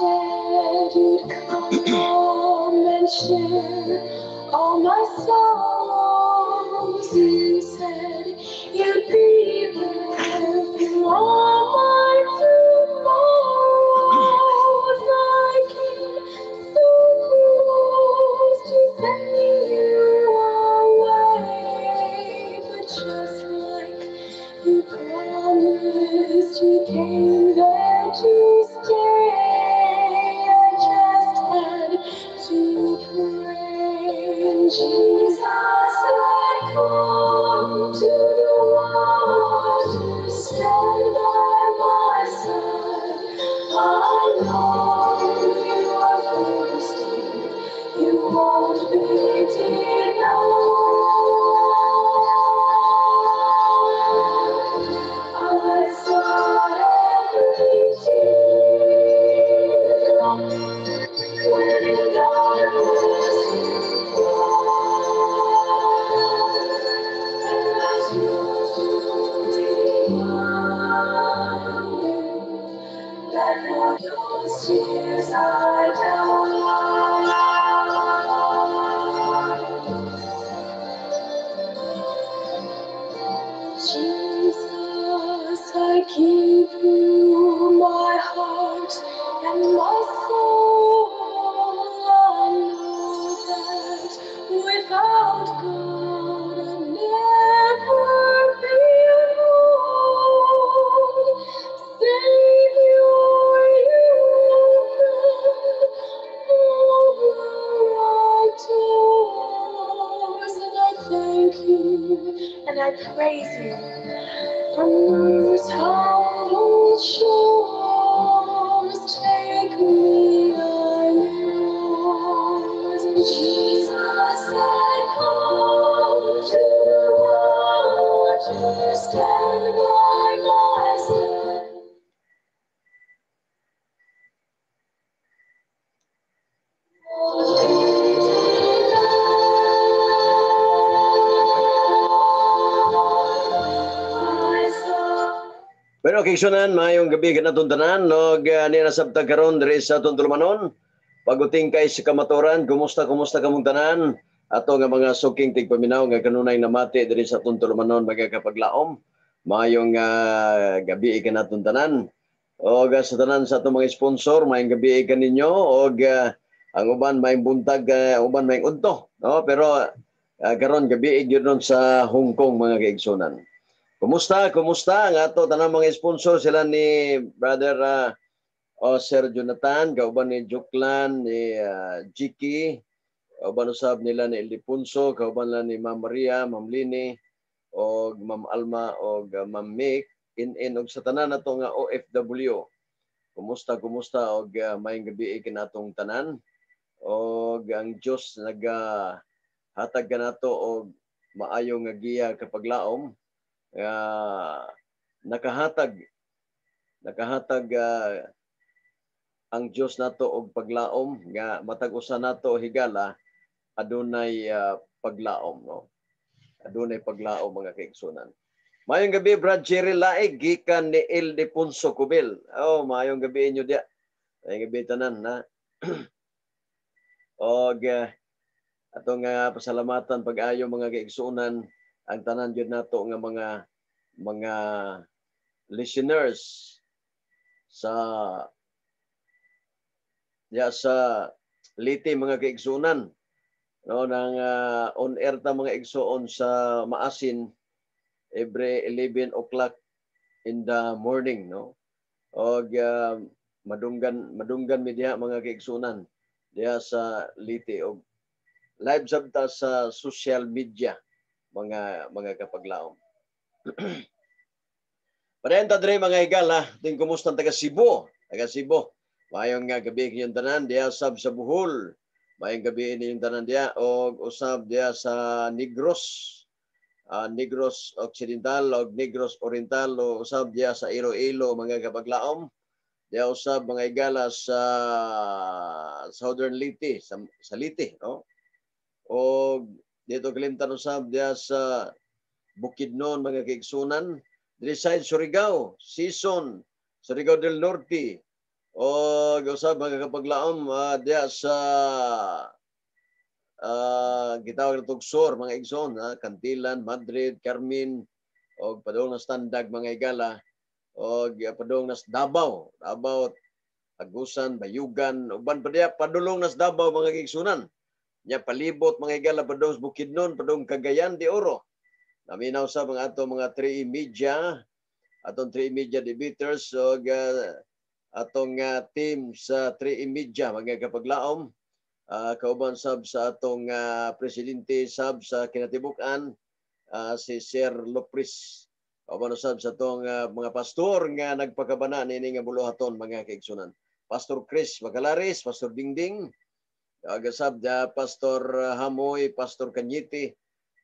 Said you'd come and share all my sorrows. You said you'd be there through all my tomorrows. I came so close to sending you away, but just like you promised, you came there to stay. I just had to pray. And Jesus had come to the water, stand by my side. I know you are thirsty, you won't be denied. I saw every teardrop when I was and I just reminder that for those tears I died. Jesus, I give you my heart and my soul. I know that without God I'd never be whole. Savior, you opened all the right doors, and I thank you and I praise you from those humble shores. Take me, I'm yours. And Jesus, I come to the water, stand by my side. Pero kaigsuonan, maayong gabi kanatong tanan og niya nasabtag karon diri sa atong tulumanon. Paguting kay sa kamatuoran, kumusta kumusta kamong tanan? Ato nga mga suking tigpaminaw nga kanunay namati diri sa atong tulumanon, mga kapaglaom. Maayong gabi kanatong tanan. Og sa tanan sa atong mga sponsor, maayong gabi kaninyo og ang uban maayong buntag, ang uban maayong udto, no? Pero karon gabi gyud nun sa Hong Kong, mga kaigsuonan. Kumusta? Kumusta ang ato tanang mga sponsor, sila ni Brother Sir Jonathan, kauban ni Juklan, ni Jiki, kauban usab nila ni Ildefonso, kauban nila ni Ma'am Maria, Ma'am Lini, og Ma'am Alma, og Ma'am Mick, in og sa tanan nato nga OFW. Kumusta, kumusta og maayong gabi kinatong tanan. Og ang Dios nagahatag kanato og maayo nga giya kapaglaom. Nakahatag ang Dios nato og paglaom nga matag usa nato higala adunay paglaom, no? Adunay paglaom, mga kaigsunan. Maayong gabi, Brad Jerry Laig, gikan ni Ildefonso Cubil. Oh, maayong gabi inyo diya. Maayong gabi tanan na. Og atong pasalamatan pag-ayo, mga kaigsunan, ang tanan jud nato nga mga listeners sa ya sa Leyte, mga kaigsunan, no, nang on air ta, mga igsuon, sa Maasin every 11 o'clock in the morning, no? Og madunggan madunggan mi diha, mga kaigsunan, diha sa Leyte, og live sab ta sa social media, mga kapaglaom. Padayon ta diri, mga higala, ting kumusta ang taga Cebu, taga Cebu. Maayong nga gabi kinyong tanan diha sab sa Bohol. Maayong gabi ninyong tanan diha og usab diha sa Negros. Negros Occidental og Negros Oriental o usab diha sa Iloilo, mga kapaglaom. Diha usab, mga higala, sa Southern Leyte, sa Leyte, no? Og dito kalimtan usab diha sa Bukidnon, mga kaigsunan, diri sa Surigao, Sison, Surigao del Norte, O usab, mga kapaglaom, diya sa gitawag na Tugsor, mga igsoon, ha, Cantilan, Madrid, Carmen, og padung na Standag, mga igala, og padung na Davao, Davao, Agusan, Bayugan, uban pa diya padulong na Davao, mga igsunan. Nya palibot, mga igala, padung sa Bukidnon, padung Cagayan de Oro. Naminaw sa mga ato mga 3 Media, atong 3 Media debaters og atong team sa 3 Media, mga kapaglaom, kauban sab sa atong presidente sab sa kinatibuk-an, si Sir Lopris. Kauban sab sa atong mga pastor nga nagpakabana niini nga buluhaton, mga kaigsunan. Pastor Chris Bacalares, Pastor Dingding, ug sab Pastor Hamoy, Pastor Kanyiti,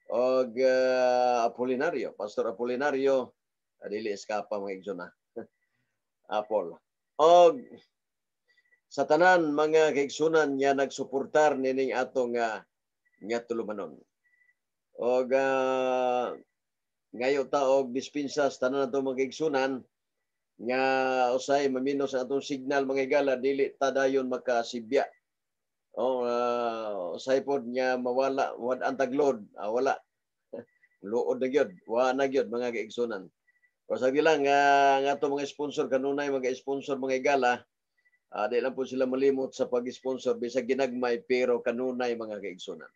og Apolinario, Pastor Apolinario, dili eskapa, mga igsoon. Apol. Og sa tanan, mga kaigsunan, nga nagsuportar nining atong nga tulumanon. Og ngayo ta og dispensa sa tanan nato, mga kaigsunan, nga usay maminos ang atong signal, mga igala, dili ta dayon makasibya. O usay pod nga mawala wad ang taglod, wala luod na gyud, wa na gyud, mga kaigsunan. O sa lang nga ato mga sponsor, kanunay mga sponsor, mga igala, di lang po sila malimot sa pag-sponsor bisag ginagmay pero kanunay, mga kaigsunan.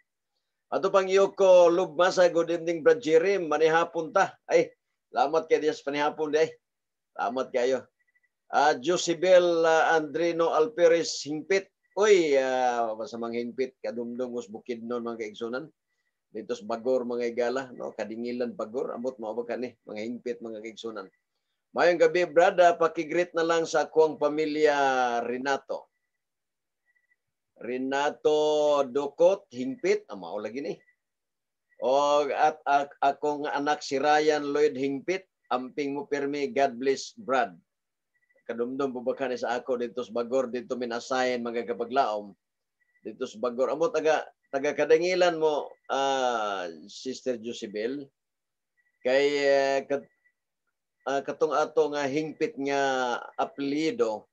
Ato pang Yoko Lugmasa, good evening, Brad Jerry, manihapon ta. Ay, salamat kay Dios, panihapon day. Salamat kayo. Josibel Andrino Alperes Hingpit. Uy, masamang hingpit kadumdum us Bukidnon, mga kaigsunan. Dito sa Bagor, mga igala, no, Kadingilan, Bagor, amot mao ba kani mga hingpit, mga kaigsunan. Mayong gabi, brada, paki-greet na lang sa akuang pamilya Renato. Renato Dukot Hingpit, ang mao lagi ni. Og at akong anak si Ryan Lloyd Hingpit, amping mo pirmi, God bless, Brad. Kadumdum po ba kani sa ako dito sa Bagor, dito minasayan, mga kapaglaom. Dito sa Bagor. Amo taga taga Kadangilan mo, Sister Josibel. Kay katong ato nga hingpit nga apelyido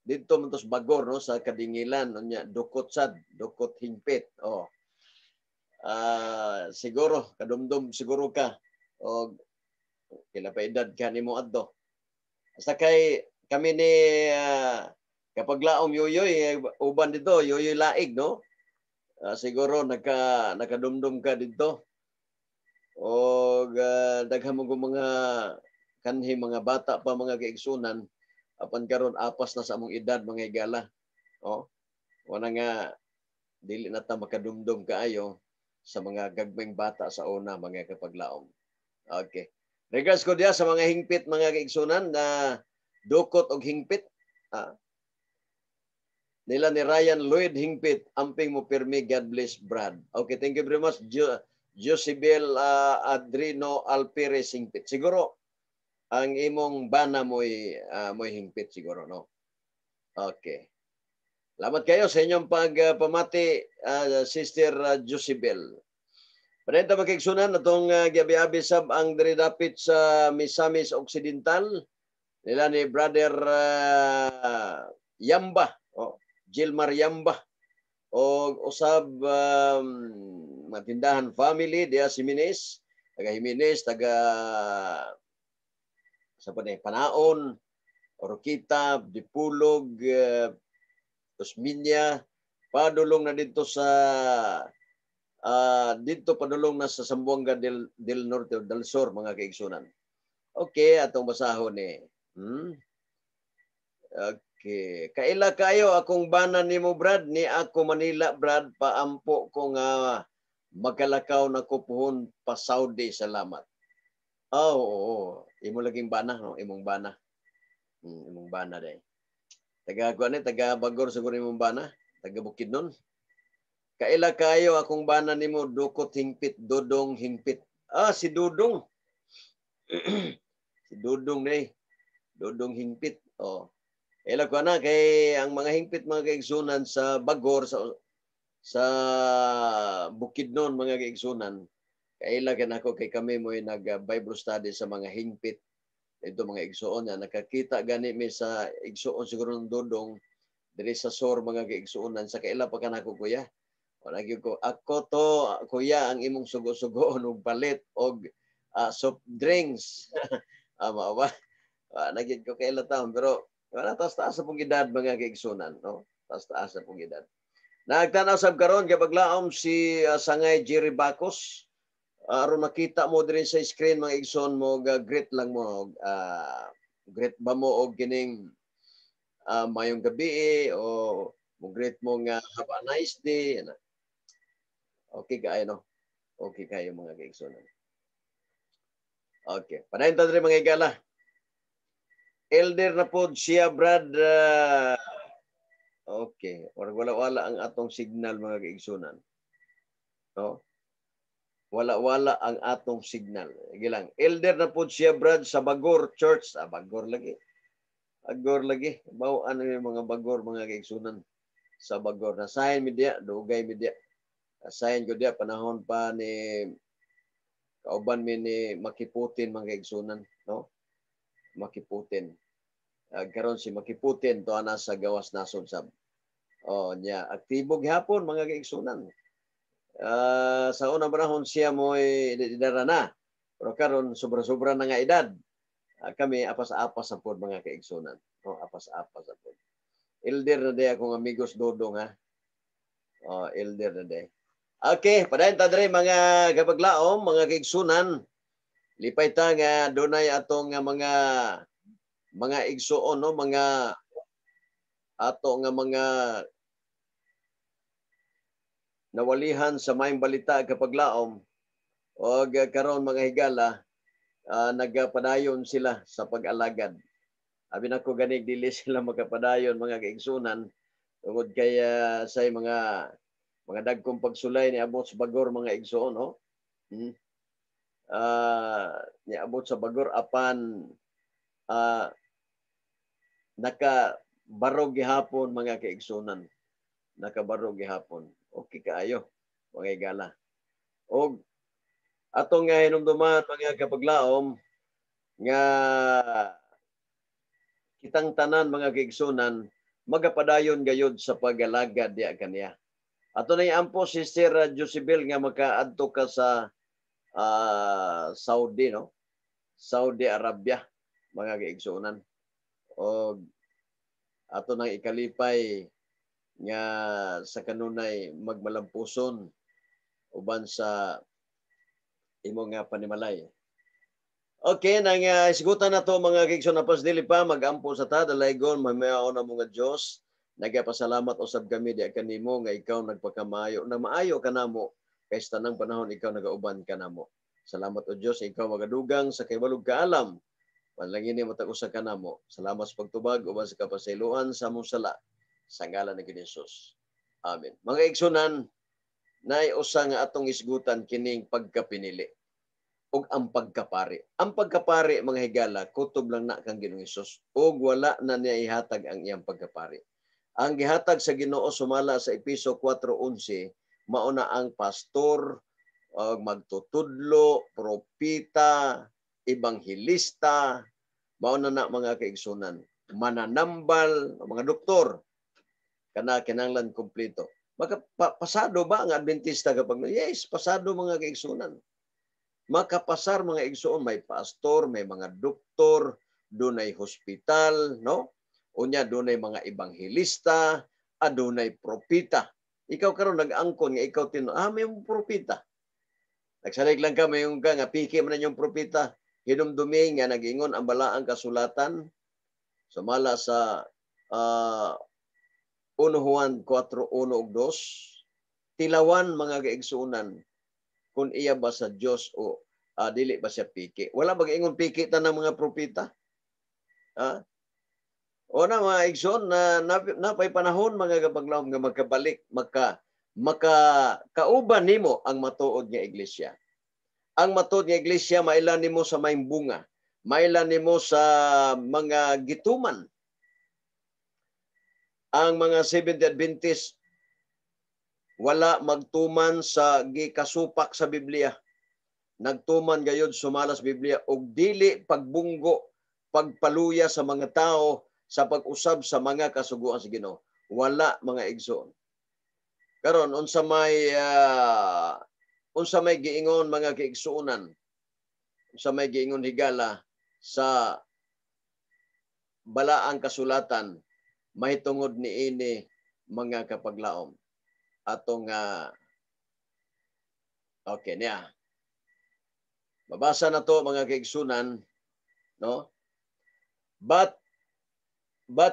dito man to sa Bagor, no, sa Kadingilan, unya Dukot sad, Dukot Hingpit. Oh. Siguro kadumdum siguro ka og kila pa edad ka nimo adto. Basta kay kami ni kapaglaom Yoyoy, uban dito Yoyoy Laig, no? Siguro nakadumdum ka dito. Og daghan mo mga kanhi mga bata pa, mga kaigsunan, apan karon apas na sa among edad, mga higala. Oh. Wala nga dili na ta makadumdum kaayo sa mga gagmayng bata sa una, mga kapaglaom. Okay. Regards ko diya sa mga hingpit, mga kaigsunan, na dukot og hingpit. Nila ni Ryan Lloyd Hingpit, amping mo pirmi, God bless, Brad. Okay, thank you very much. Josibel Adrino Alperes Hingpit. Siguro ang imong bana mo'y hingpit siguro, no? Okay. Salamat kayo sa inyong pagpamati, Sister Josibel. Padayon ta, mga kaigsunan, atong giabi-abi sab ang diri dapit sa Misamis Occidental nila ni Brother Yamba, oh, Gilmar Yamba o usab matindahan family diya si Jimenez, taga Jimenez, taga sa pa ni Panaon, Oroquita, Dipulog, Osmeña, padulong na dito sa dito padulong na sa Zamboanga del Norte o del Sur, mga kaigsunan. Okay, atong basahon ni. Okay. Kaila kayo akong bana nimo, Brad, ni ako Manila, Brad, paampo ko nga makalakaw na ko puhon pa Saudi, salamat. Oh, oo. Imo laging bana, no? Imong bana. Imong bana day. Taga kuan ni, taga Bagor siguro imong bana, taga Bukidnon. Kaila kayo akong bana nimo, Dukot Hingpit, Dodong Hingpit. Ah, si Dudong. Si Dudong ni. Dudong Hingpit. Oh. Kaila ko na kay ang mga hingpit, mga kaigsunan, sa Bagor, sa Bukidnon, mga kaigsunan. Kaila kanako kay kami mo'y nag Bible study sa mga hingpit. Ito mga igsuon nga nakakita gani mi sa igsuon siguro ng Dodong diri sa SOR, mga kaigsuonan, sa kaila pa kanako, kuya. Wala gyud ko, ako to, kuya, ang imong sugo-sugo og palit og soft drinks. Mao ba? Wala gyud ko kaila taon, pero wala, taas-taas sa pong edad, mga kaigsuonan, no? Taas-taas sa pong edad. Nagtanaw sab karon gabaglaom si Sangay Jerry Bacos. Aron makita mo diri sa screen, mga igsoon, mo greet lang mo, greet ba mo og kining mayong gabi o mo greet mo nga "Have a nice day." Ana. Okay kaayo, no? Okay kayo, mga kaigsoon. Okay. Padayon ta diri, mga higala. Elder na pod siya, Brad. Okay. Or wala-wala ang atong signal, mga kaigsunan. No? Wala-wala ang atong signal. Sige lang. Elder na pod siya, Brad, sa Bagor Church. Ah, Bagor lagi. Bagor lagi. Baw ano yung mga Bagor, mga kaigsunan, sa Bagor. Nasahin mi diya, dugay mi diya. Nasahin ko diya panahon pa ni kauban mi ni Makiputin, mga kaigsunan, no? Makiputin. Karon si Makiputin to ana sa gawas nasod sab. Oh, nya aktibo gihapon, mga kaigsunan. Sa unang panahon siya mo'y idara na. Pero karon sobra-sobra na nga edad. Kami apas-apas sa pod, mga kaigsunan. Oh, apas-apas sa pod. Elder na day akong amigos Dodong, ha. Oh, elder na day. Okay, padayon ta diri, mga kapaglaom, mga kaigsunan. Lipay ta nga dunay atong nga mga igsuon, no, mga ato nga mga nawalihan sa maayong balita, kapaglaom, og karon, mga higala, nagapadayon sila sa pag-alagad. Abi nako ganig dili sila makapadayon, mga kaigsunan, tungod kay sa mga dagkong pagsulay ni abot sa Bagor, mga igsuon, no? Niabot sa Bagor, apan nakabarog gihapon, mga kaigsunan. Nakabarog gihapon. Okay kaayo, mga higala. Og atong nga hinumduman, mga kapaglaom, nga kitang tanan, mga kaigsunan, magapadayon gayud sa pag-alagad diya kaniya. Ato na iampo si Sir Josebel nga makaadto ka sa Saudi, no? Saudi Arabia, mga kaigsuonan. Og ato nang ikalipay nga sa kanunay magmalampuson uban sa imo nga panimalay. Okay, nang isgutan na to, mga kaigsoon, apas dili pa magampo sa ta, dalaygon mamayaon na mga Dios. Nagapasalamat usab kami diha kanimo nga ikaw nagpakamayo na maayo kanamo kay sa tanang panahon ikaw nagauban kanamo. Salamat o Dios, ikaw magadugang sa kaybalog kaalam. Panalangini matag usa kanamo. Salamat sa pagtubag uban sa kapasayloan sa among sala. Sa ngalan ni Jesus. Amen. Mga igsunan, naay usa nga atong isgutan kining pagkapinili ug ang pagkapari. Ang pagkapari, mga higala, kutob lang na kang Ginoong Hesus ug wala na niya ihatag ang iyang pagkapari. Ang gihatag sa Ginoo sumala sa Epeso 4:11, mao na ang pastor, magtutudlo, propita, ebanghelista, mao na na, mga kaigsunan, mananambal, mga doktor, kana kinahanglan kompleto. Maka pasado ba ang Adventista kapag yes, pasado, mga kaigsunan. Makapasar, mga igsuon, may pastor, may mga doktor, dunay hospital, no? Unya dunay mga ebanghelista, adunay propita. Ikaw karon nag-angkon nga ikaw tino, may propita. Nagsalig lang ka, may yung ka nga piki man yung propita. Hinumdumi nga nag-ingon ang balaang kasulatan sumala sa 1 Juan 4:1 ug 2, tilawan, mga kaigsuonan, kung iya ba sa Dios o dili ba siya piki. Wala ba ingon piki ta ng mga propeta? Ha? O na, mga igsoon, na napay panahon, mga kapaglawom, nga magkabalik, maka maka kauban nimo ang matuod nga iglesia. Ang matuod nga iglesia maila nimo sa maayong bunga, maila nimo sa mga gituman. Ang mga Seventh-day Adventist wala magtuman sa gikasupak sa Biblia. Nagtuman gayud sumala sa Biblia og dili pagbunggo. pagpaluya sa mga tao sa pag-usab sa mga kasuguan sa Ginoo. Wala, mga igsoon. Karon, unsa may giingon, mga kaigsuonan? Unsa may giingon, higala, sa balaang kasulatan mahitungod niini, mga kapaglaom? Atong okay niya. Mabasa na to, mga kaigsunan, no? But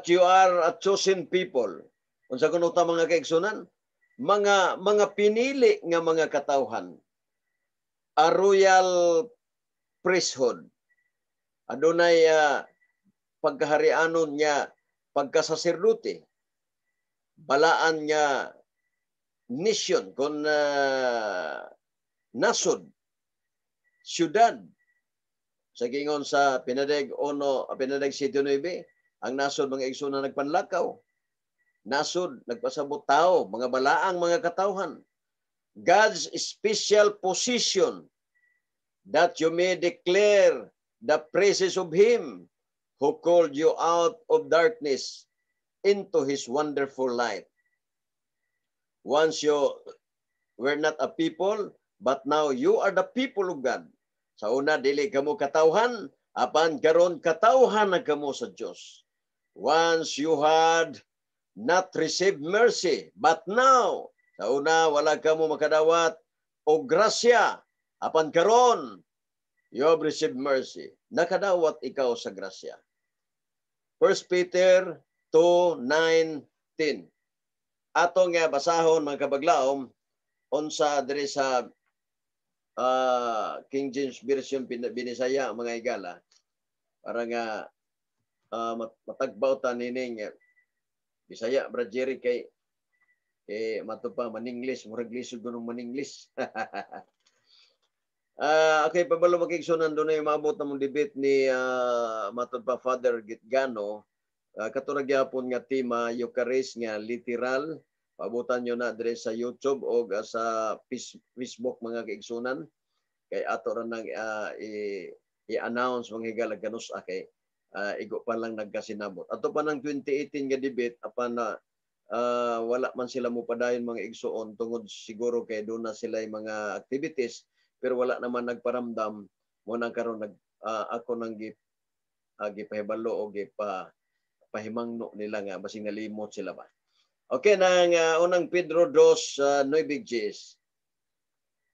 you are a chosen people. Unsa kuno ta, mga kaigsunan? Mga pinili nga mga katawhan. A royal priesthood. Adunay pagkaharianon niya, pagkasaserdote. Balaan nga nation kon nasod, syudad. Sa gingon sa Pinadeg 1, Pinadeg 7:9, ang nasod, mga igsoon, na nagpanlakaw. Nasod, nagpasabot tao, mga balaang mga katawhan. God's special position, that you may declare the praises of Him who called you out of darkness into His wonderful light. Once you were not a people, but now you are the people of God. Sa una, dili kamo katawhan, apan karon katawhan na kamo sa Dios. Once you had not received mercy, but now, sa una, wala kamo makadawat og grasya, apan karon, you have received mercy. Nakadawat ikaw sa grasya. 1 Peter 2:9, 10. Ato nga basahon, mga kabaglaom, unsa diri sa King James Version Binisaya, mga igala, para nga matagbaw ta nining Bisaya. Brad Jerry, kay eh mato pa maningles, murag lisod gunong maningles. Okay, pabalo, makigsunan, doon na yung maabot na mong debate ni matod pa Father Gitgano. Kato gyapon nga tema, Eucharist nga literal. Pabutan nyo na dire sa YouTube o sa Facebook, mga kaigsunan. Kay ato ra nang i-announce, mga higala, ganus kay igo pa lang nagkasinabot. Ato pa ng 2018 nga debate, apan na wala man sila mo padayon, mga igsuon, tungod siguro kay doon na sila yung mga activities, pero wala naman nagparamdam mo nang karon nag ako nang gipahibalo o gipa pahimangno nila nga basing nalimot sila ba. Okay, nang unang Pedro 2, 9 Gs.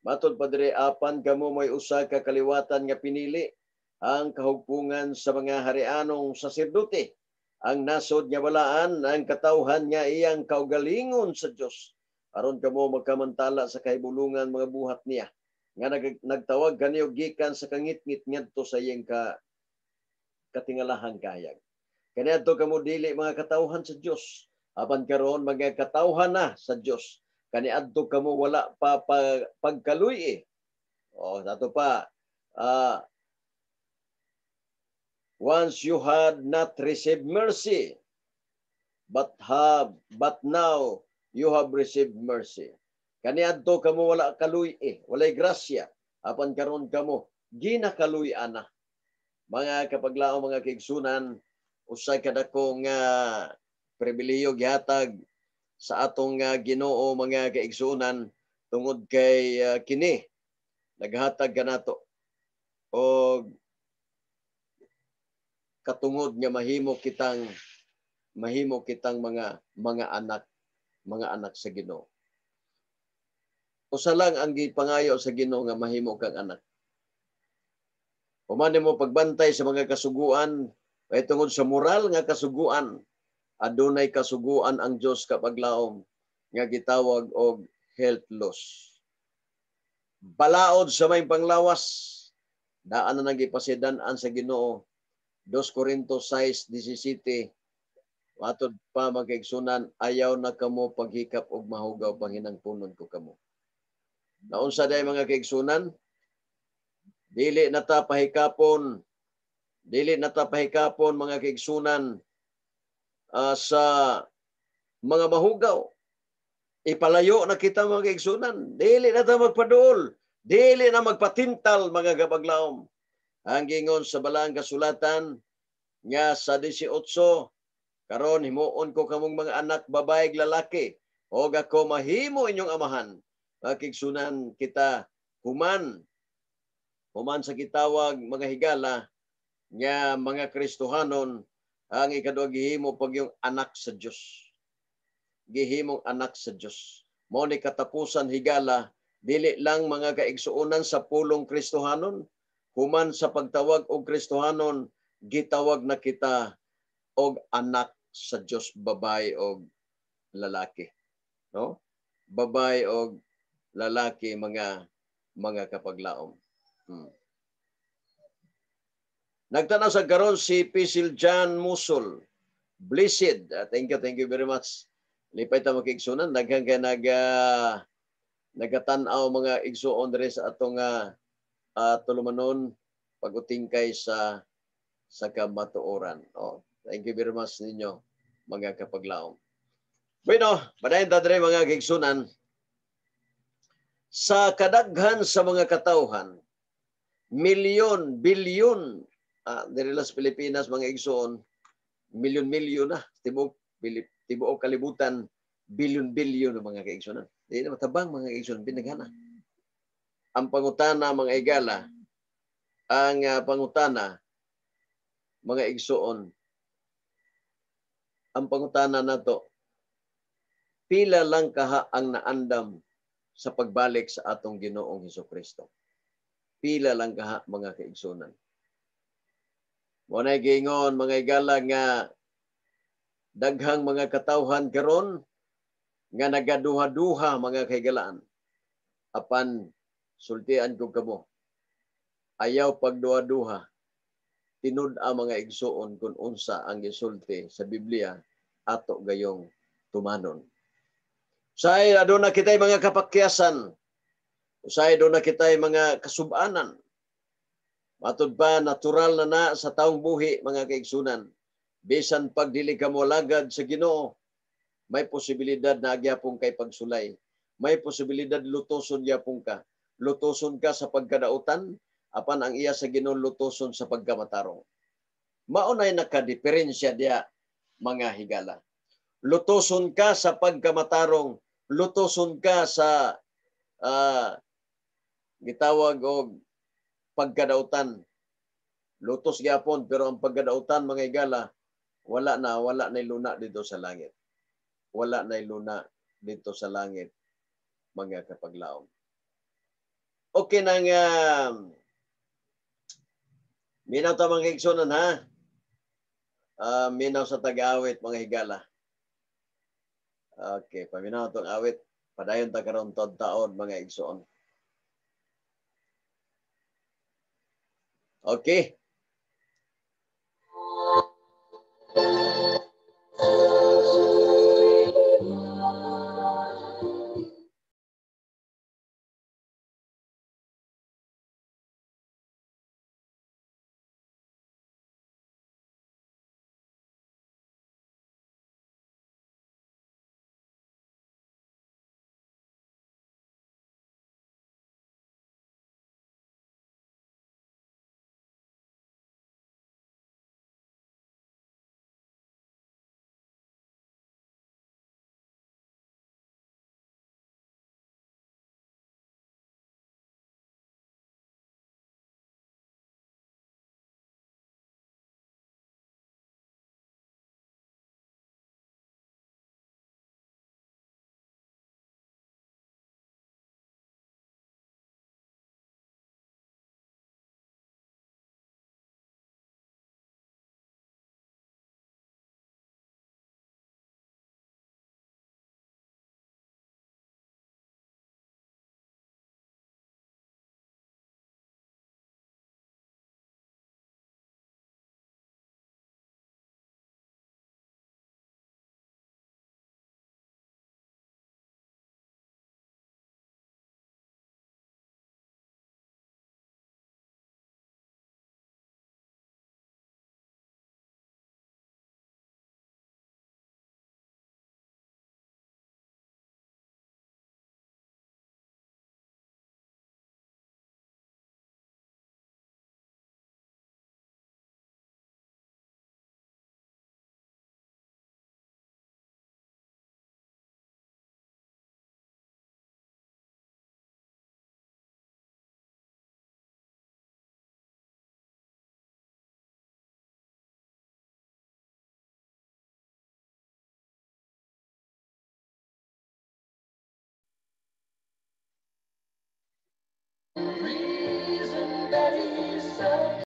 Matod pa dire, apan kamo may usa ka kaliwatan nga pinili, ang kahugpungan sa mga harianong saserdote, ang nasod nga balaan, ang katawhan nga iyang kaugalingon sa Dios, aron kamo magkamantala sa kahibulungan mga buhat niya nga nagtawag kaniyo gikan sa kangitngit ngadto sa iyang katingalahang kahayag. Kaniadto kamo dili mga katawhan sa Dios, apan karon mga katawhan na sa Dios. Kaniadto kamo wala pa pagkaluy. O ato pa, once you had not received mercy, but now you have received mercy. Kaniadto kamo wala kaluy, walay grasya, apan karon kamo ginakaluy ana. Mga kapaglao, mga kaigsunan, usay kadako nga pribilehiyo gihatag sa atong Ginoo, mga kaigsunan, tungod kay kini naghatag kanato og katungod nga mahimo kitang mga anak sa Ginoo. Usa lang ang gipangayo sa Ginoo, nga mahimo kang anak. Human mo pagbantay sa mga kasuguan, ay tungod sa moral nga kasuguan, adunay kasuguan ang Dios, kapaglaom, nga gitawag og health laws. Balaod sa may panglawas, daan na nagipasidan-an sa Ginoo. 2 Corinto 6:17. Matod pa, mga kaigsunan, ayaw na kamo paghikap og mahugaw, panghinangpunon ko kamo. Naunsa day, mga kaigsunan? Dili na ta pahikapon, dili na ta pahikapon, mga kaigsunan, sa mga mahugaw. Ipalayo na kita, mga kaigsunan. Dili na ta magpaduol. Dili na magpatintal, mga kapaglaom. Ang gingon sa balaang kasulatan, Nga sa 18, karon himuon ko kamong mga anak babae ug lalaki og ako mahimo inyong amahan. Mga kaigsuonan, kita human human sa gitawag, mga higala, nga mga Kristohanon, ang ikaduha, gihimo pag yung anak sa Dios. Gihimong anak sa Dios. Mao ni katapusan, higala, dili lang, mga kaigsuonan, sa pulong Kristohanon. Human sa pagtawag og Kristohanon, gitawag na kita og anak sa Dios, babae og lalaki. No? Babae og lalaki, mga kapaglaom. Nagtanaw sa karon si Pisil John Musul. Blessed. Thank you very much. Lipay ta, mga kaigsuonan. Daghan kay nagatan-aw, mga igsuon, diri sa atong tulumanon pag-utingkay sa kamatuoran. Oh, thank you very much ninyo, mga kapaglaom. Bueno, padayon ta diri, mga kaigsuonan. Sa kadaghan sa mga katawhan, milyon, bilyon, diri lang sa Pilipinas, mga igsoon, milyon-milyon na, tibuok kalibutan, bilyon-bilyon ng mga kaigsuonan. Di na matabang, mga kaigsuonan, pinaghana. Ang pangutana, mga igala, ang pangutana, mga igsoon, ang pangutana nato, pila lang kaha ang naandam sa pagbalik sa atong Ginoong Hesus Kristo? Pila lang kaha, mga kaigsunan? Mao na giingon, mga igala, nga daghang mga katawhan karon nga nagaduha-duha, mga kahigalaan. Apan sultian ko kamo, ayaw pagduha-duha. Tinud-a, mga igsuon, kung unsa ang gisulti sa Biblia, ato gayong tumanon. Usahay aduna kitay mga kapakyasan. Usahay aduna kitay mga kasubanan. Matud pa, natural na na sa taong buhi, mga kaigsunan. Bisan pag dili ka moalagad sa Ginoo, may posibilidad na agyapon kay pagsulay. May posibilidad lutoson gyapon ka. Lutoson ka sa pagkadautan, apan ang iya sa Ginoo, lutoson sa pagkamatarong. Mao nay nakadiferensya diya, mga higala. Lutoson ka sa pagkamatarong, lutoson ka sa gitawag og pagkadautan. Lutos gyapon, pero ang pagkadautan, mga higala, wala na, wala na luna dito sa langit. Wala na luna dito sa langit, mga kapaglaom. Okay nang minaw ta, mga igsunan, ha. Minaw sa tag-awit, mga higala. Okay, paminaw tong awit. Padayon ta karon taon, mga igsoon. Okay. Reason that he's so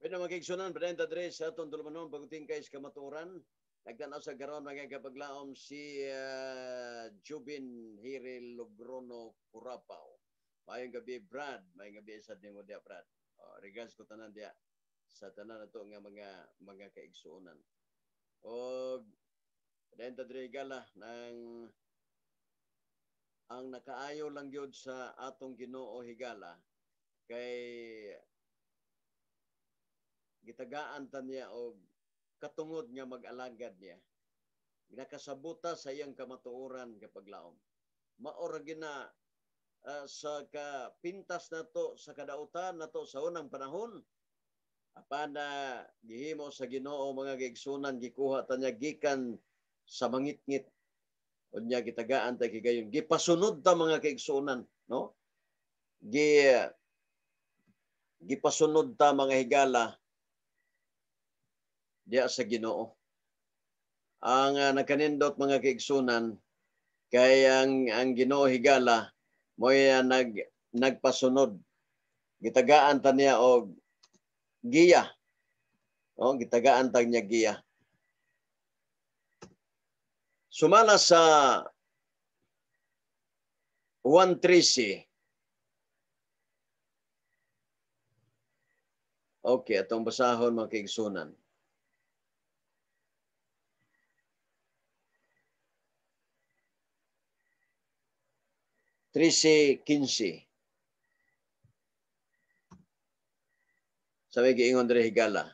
Pwede magigsunan, Brenda Dres, sa atong tulumanon, paguting kay sa kamatuoran. Nagtanaw sa karon mga kapaglaom si Jubin Hiril Logrono Curapaw. Mayong gabi, Brad. Mayong gabi sa nimo diya, Brad. Regards ko tanan diya sa tanan nato nga mga kaigsuonan. Og Brenda Dres gala nang ang nakaayo lang gyud sa atong Ginoo higala kay gitagaan ta niya og katungod nga mag-alagad niya. Nakasabuta sa iyang kamatuoran kapaglaom. Maora gina sa kapintas nato sa kadautan nato sa unang panahon. Apan gihimo sa Ginoo mga giigsunan, gikuha ta niya gikan sa mangitngit. Unya gitagaan ta higayon. Gipasunod ta mga kaigsunan, no? Gipasunod ta mga higala diya sa Ginoo. Ang nakanindot mga kaigsunan kay ang Ginoo higala mo'y nagpasunod. Gitagaan ta niya og giya. No, gitagaan ta niya giya. Sumala sa 1:13. Okay, atong basahon mga kaigsunan. 13:15. Sabi giingon diri higala.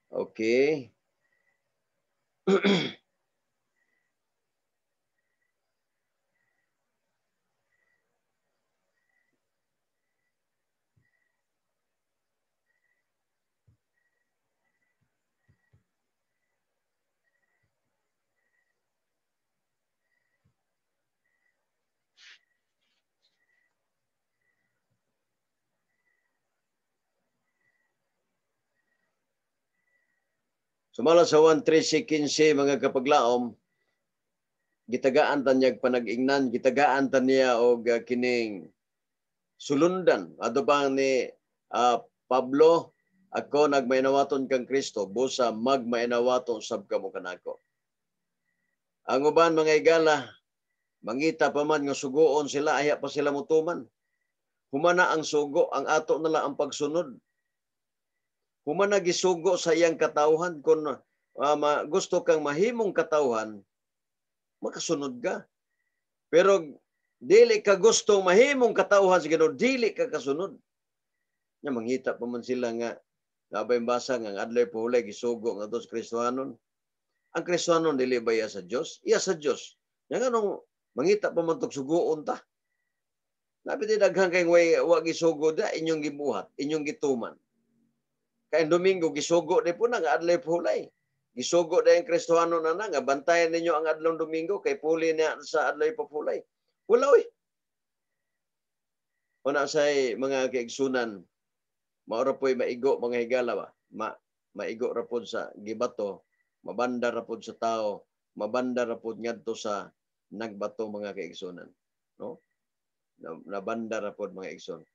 Okay. Sumala sa 1:13-15 mga kapaglaom, gitagaan ta niya panag-ingnan, gitagaan ta niya og kining sulundan. Ato pa ni Pablo, ako nagmainawaton kang Kristo, busa magmainawaton sab kamo kanako. Ang uban, mga higala, mangita pa man nga sugoon sila, ayha pa sila mutuman. Humana ang sugo, ang ato na lang ang pagsunod. Humana gisugo sa iyang katawhan, kung gusto kang mahimong katawhan, makasunod ka. Pero dili ka gusto mahimong katawhan sa Ginoo, dili ka kasunod. Nya mangita pa man sila nga nabay basa nga ang adlaw pahulay gisugo nga sa Kristohanon. Ang Kristohanon dili ba iya sa Dios? Iya sa Dios. Nya nganong mangita pa man tog sugoon ta? Nabi di daghan kay way wa gisugo da inyong gibuhat, inyong gituman. Kay Domingo gisugo di po na nga adlaw pahulay. Gisugo da ang Kristohanon na nga bantayan ninyo ang adlaw Domingo kay puli niya sa adlaw pahulay. Wala oy. Una say mga kaigsunan, maura po'y maigo, mga higala ba? Maigo ra pod sa gibato, mabanda ra pod sa tao, mabanda ra pod ngadto sa nagbato, mga kaigsunan, no? Nabanda ra pod, mga igsoon.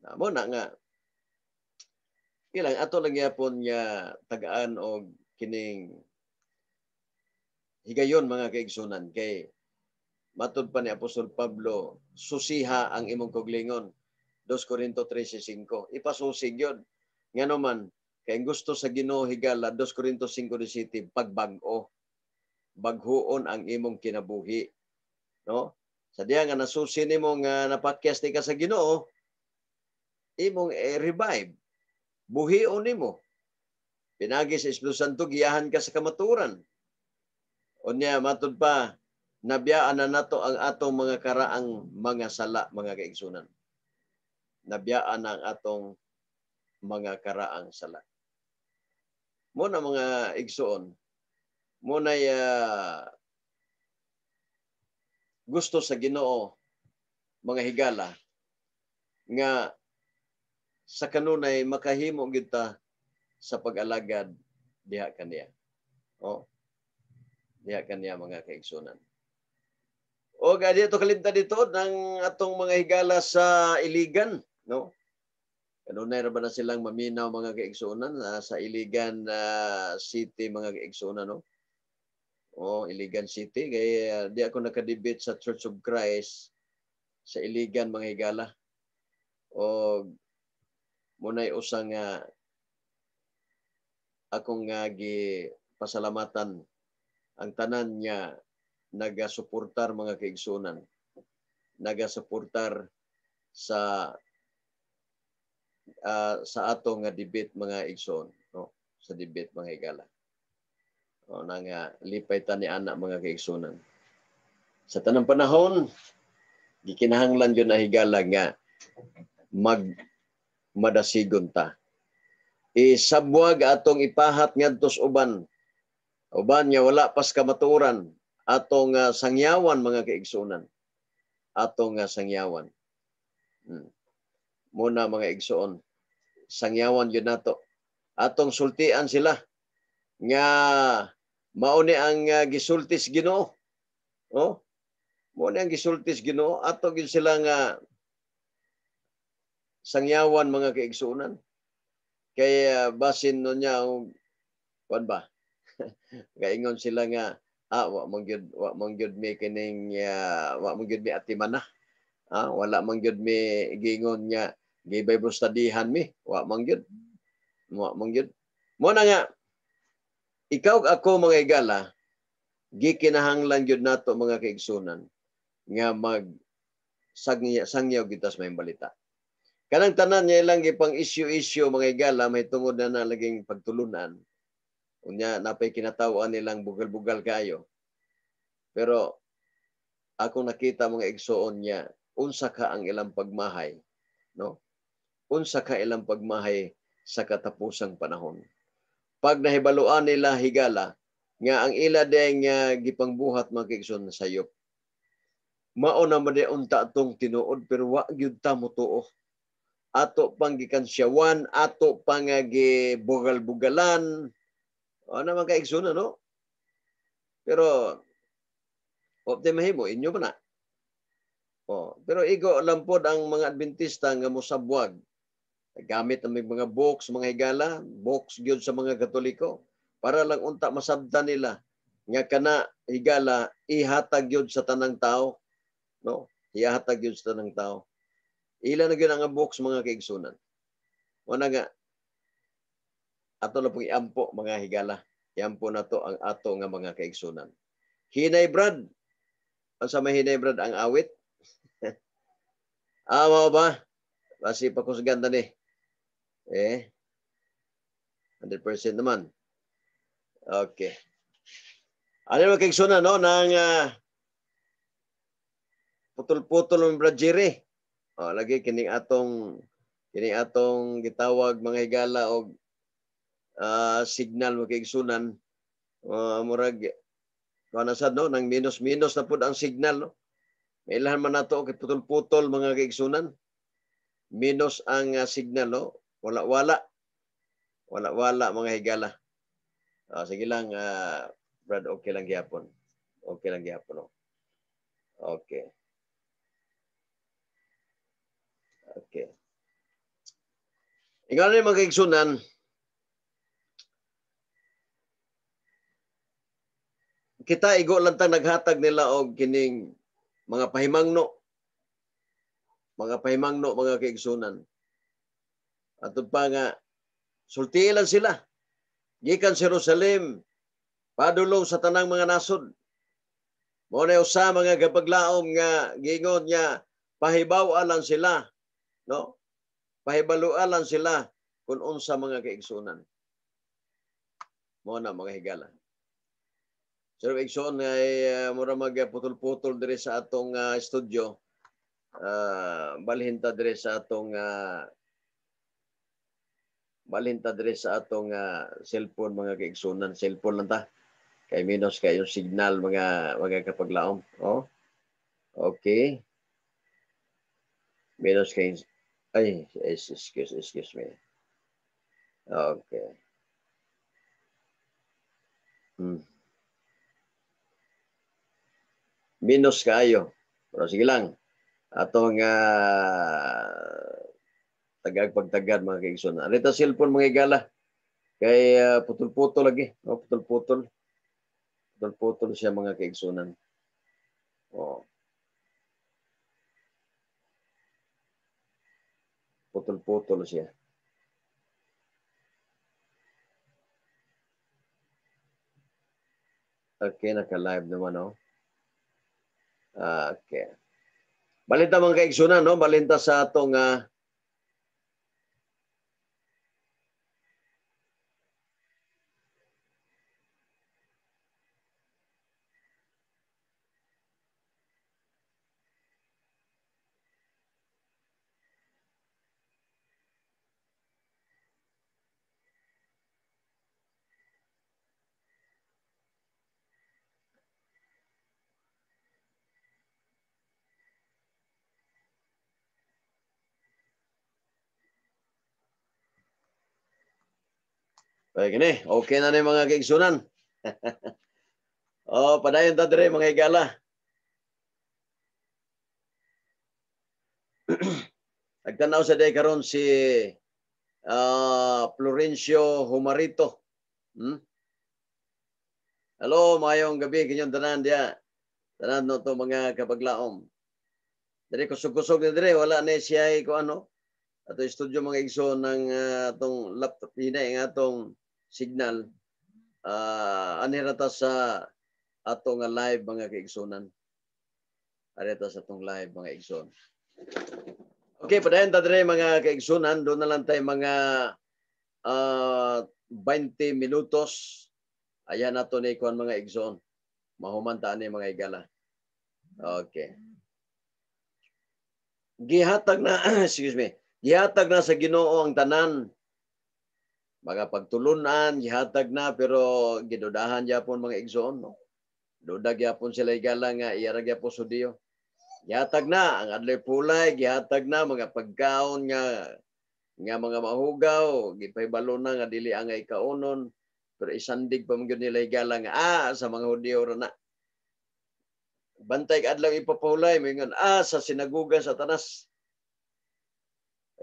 Na mo na nga ilang ato lang yapon nga tagaan og kining higayon, mga kaigsunan, kay matud pa ni Apostol Pablo, susiha ang imong kuglingon, 2 Corinto 13:5. Ipasusi gyud. Ngano man kay gusto sa Ginoo, higala, 2 Corinto 5:17, pagbag-o, baghuon ang imong kinabuhi, no? Sa diha nga nasusi nimo nga napakyas ni ka sa Ginoo, imong i-revive, buhion nimo pinagi sa Espiritu Santo, giyahan ka sa kamaturan. Unya matud pa, nabiyaan na nato ang atong mga karaang mga sala, mga kaigsunan. Nabiyaan na ang atong mga karaang sala. Mo na, mga igsuon, mo na gusto sa Ginoo, mga higala, nga sa kanunay makahimo gyud ta sa pag-alagad diha kaniya. Oh. Diha kaniya, mga kaigsunan. O gadi ito kalimta dito ng atong mga higala sa Iligan, no? Kanunay ra ba na silang maminaw, mga kaigsunan, sa Iligan City, mga kaigsunan, no? Oh, Iligan City kay di ako nakadebate sa Church of Christ sa Iligan, mga higala. O munay usa nga akong nga gi pasalamatan ang tanan nga nagasuportar, mga kaigsunan, nagasuportar sa ato nga debate, mga igsoon, no? Sa debate, mga higala. O na nga lipay ta ni ana, mga kaigsunan. Sa tanang panahon gikinahanglan gyud na, higala, nga mag madasigon ta, isabwag atong ipahat ngadto sa uban uban nga wala pas kamatuoran, atong sangyawan, mga kaigsunan, atong sangyawan. Muna, mga igsoon, sangyawan gyud nato, atong sultian sila nga mao ni ang gisulti sa Ginoo. Oh, mao ni ang gisulti sa Ginoo, ato gyud sila nga sangyawan, mga kaigsunan, kay basin no niya kuan ba, kaingon sila nga wa man gyud mi kining wa man gyud mi atiman na, wala man gyud mi gingon nga gi Bible studyhan mi, wa man gyud. Mo na nga ikaw, ako, mga higala, gikinahanglan gyud nato, mga kaigsunan, nga mag sangyaw kita sa maayong balita. Kanang tanan niya ilang gipang issue-issue, mga higala, may tungod na na laging pagtulunan. Unya napay kinataw-an nilang bugal-bugal kayo. Pero ako nakita, mga igsoon niya, unsa ka ang ilang pagmahay, no? Unsa ka ilang pagmahay sa katapusang panahon. Pag nahibaluan nila, higala, nga ang ila deng gipangbuhat, mga kaigsoon, sayop. Mao na man unta atong tinuod, pero wa gyud ta motuo. Ato pang gikansyawan, ato pang gibugal-bugalan. O naman kaigsoon, no? Pero wa mahimo inyo ba na? Oh, pero igo lang pod ang mga Adventista nga mosabwag. Gamit ang mga books, mga higala, books gyud sa mga Katoliko para lang unta masabtan nila Nga kana higala ihatag yun sa tanang tao, no? Ihatag yun sa tanang tao. Ila na gyud ang books mga kaigsunan. Wala nga ato na pong iampo mga higala. Iampo na to ang ato nga mga kaigsunan. Hinay Brad. Ang sa may hinay Brad ang awit. Ah, mao ba? Basi pakusgan ta ni. Eh 100% naman. Okay. Ano mga kaigsunan, no? Nang putol-putol ng Brad Jerry. O, lagi kining atong gitawag mga higala og signal mga kaigsunan. Murag kuan sad, no, nang minus-minus na pud ang signal, no. Mailahan man nato kay putol-putol mga kaigsunan. Minus ang signal, no. Wala-wala. Wala-wala mga higala. Sige lang, Brad, okay lang gyapon. Okay lang gyapon, no. Okay. Okay. Ingon ni mga kaigsunan, kita igo lang tang naghatag nila og kining mga pahimangno. Mga pahimangno mga kaigsunan. Atod pa nga sulti lang sila. Gikan sa Jerusalem padulong sa tanang mga nasod. Mao na usa mga gapaglaom nga giingon nga pahibaw-an lang sila, no? Pahibaloan lang sila kung unsa mga kaigsunan. Mao na mga higala. Sir Igsoon ay mura magputol-putol diri sa atong studio. Balhin ta diri sa atong cellphone mga kaigsunan. Cellphone lang ta. Kay minus kay yung signal mga kapaglaom. Oh. Okay. Minus kay ay excuse me. Okay. Minus kayo. Pero sige lang. Atong tagag-pagtagad mga kaigsoon. Arita cellphone mga higala. Kay putol-putol lagi. No? Putol-putol. Putol-putol siya mga kaigsunan. Oh. Putol-putol siya. Okay, naka-live naman, no? Okay. Balinta mga kaigsunan, no? Balinta sa atong Okay, gini. Okay na ni mga kaigsunan. Oh, padayon ta dire mga higala. Nagtanaw sa day karon si Florencio Humarito. Hello, maayong gabi kinyong tanan diya. Tanan no to mga kapaglaom. Diri kusog-kusog na dire, wala na siya ko ano. Ato studio mga igsoon ng atong laptop hinay nga atong signal. Anira ta sa ato nga live mga kaigsunan. Anira ta sa atong live mga igsoon. Okay, padayon ta dire mga kaigsunan, doon na lang tayo mga 20 minutos. Ayan ato ni kuan mga igsoon. Mahuman ta ani mga higala. Okay. Gihatag na excuse me. Gihatag na sa Ginoo ang tanan. Mga pagtulunan, gihatag na, pero gidudahan gyapon mga igsoon, no? Duda gyapon sila higala nga iyara gyapon sa Diyo. Gihatag na ang adlaw pulay, gihatag na mga pagkaon nga mga mahugaw, gipahibalo na nga dili angay kaunon, pero isandig pa man gyud nila higala nga sa mga Hudiyo ra na. Bantay adlaw ipapahulay, moingon sa sinaguga sa Satanas.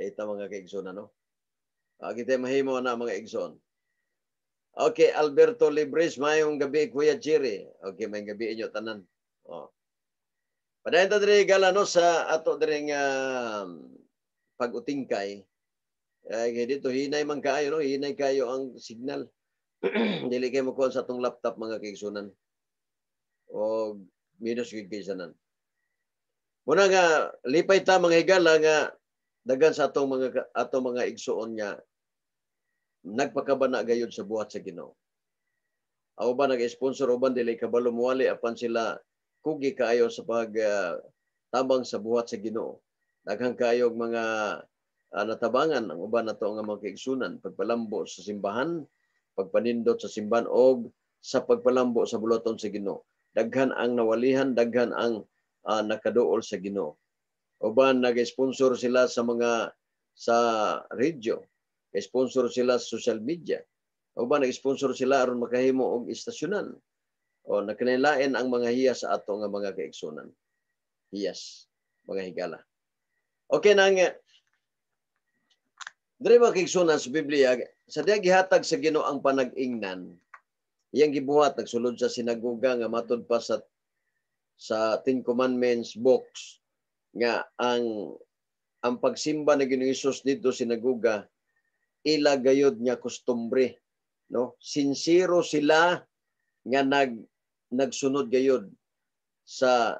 Ay ita mga kaigsoon, ano? Kita mahimo na mga igsoon. Okay, Alberto Libres, mayong gabi, Kuya Jerry. Okay, mayong gabi inyo tanan. Oh. Padayon ta diri, gala, no, sa ato diri nga pag-utingkay. Ay kay dito hinay man kaayo, no, hinay kayo ang signal. Dili kay mokuha sa atong laptop, mga kaigsunan. O minus gyud kay sanan. Muna nga lipay ta, mga higala, nga daghan sa atong mga igsuon nga nagpakabana gayud sa buhat sa Ginoo. Ang uban nag-sponsor, uban dili kabalo muwali, apan sila kugi kaayo sa pag tabang sa buhat sa Ginoo. Daghan kaayo mga natabangan ang uban nato nga mga kaigsunan, pagpalambo sa simbahan, pagpanindot sa simbahan og sa pagpalambo sa buluhaton sa Ginoo. Daghan ang nawalihan, daghan ang nakaduol sa Ginoo. Uban nag-sponsor sila sa mga sa radio, sponsor sila sa social media. Uban nag-sponsor sila aron makahimo og istasyonan. O nakanilain ang mga hiyas sa ato nga mga kaigsunan. Hiyas, mga higala. Okay nang diri, mga kaigsunan, sa Biblia, sa diya gihatag sa Ginoo ang panag-ingnan, iyang gibuhat, nagsulod sa sinagoga nga matud pa sa Ten Commandments books nga ang pagsimba ni Ginoong Hesus dito sinagoga, ila gayod nga kostumbre, no? Sincero sila nga nagsunod gayod sa